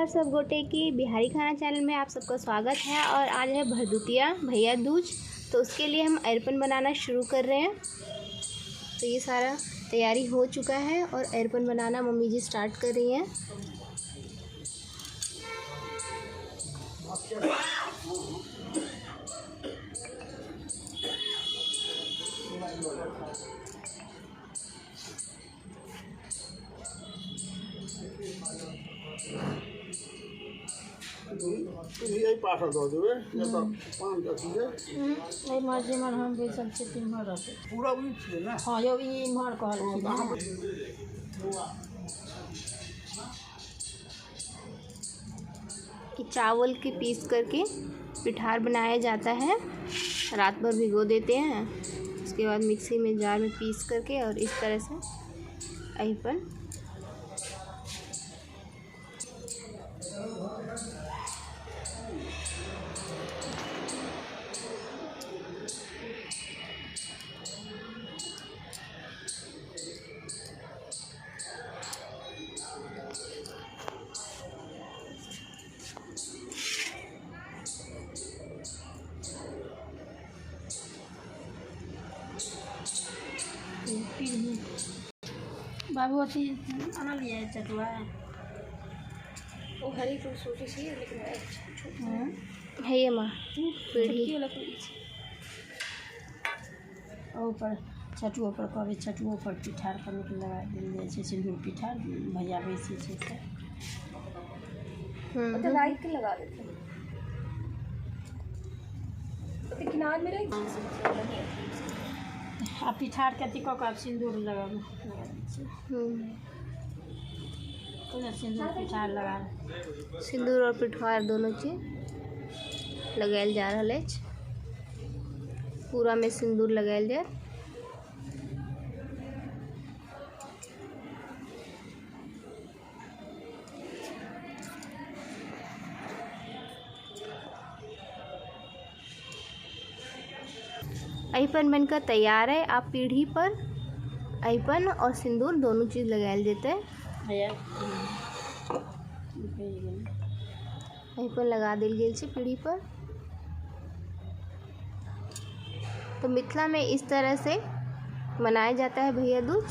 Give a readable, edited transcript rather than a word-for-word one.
नमस्कार सब गोटे की बिहारी खाना चैनल में आप सबका स्वागत है। और आज है भरदुतिया भैया दूज, तो उसके लिए हम अरिपन बनाना शुरू कर रहे हैं। तो ये सारा तैयारी हो चुका है और अरिपन बनाना मम्मी जी स्टार्ट कर रही हैं। कि चावल के पीस करके पिठार बनाया जाता है, रात भर भिगो देते हैं, उसके बाद मिक्सी में जार में पीस करके और इस तरह से अरिपन बाबू अथी आनलियै चटुआ ओ हरी को सोचे छी लेकिन है ये मां पीढ़ी ऊपर चटुओ पर कहबै चटुओ पर पिठार पर लगा देल जाइ छै, सिन्दूर पिठार भैया बैसै छै तो लाइट के लगा देते हैं तो किनार में रही आ पिठार के अथी कऽ कऽ आब सिन्दूर लगा दै छियै। सिन्दूर पिठार लगा सिन्दूर और पिठार दोनों चीज लगायल जा रहल अछि। पूरा में सिन्दूर लगायल जाए। अरिपन बनकर तैयार है। आप पीढ़ी पर अरिपन और सिंदूर दोनों चीज़ लगायल जेतै। अरिपन लगा देल गेल छै पीढ़ी पर। तो मिथिला में इस तरह से मनाया जाता है भैया दूज।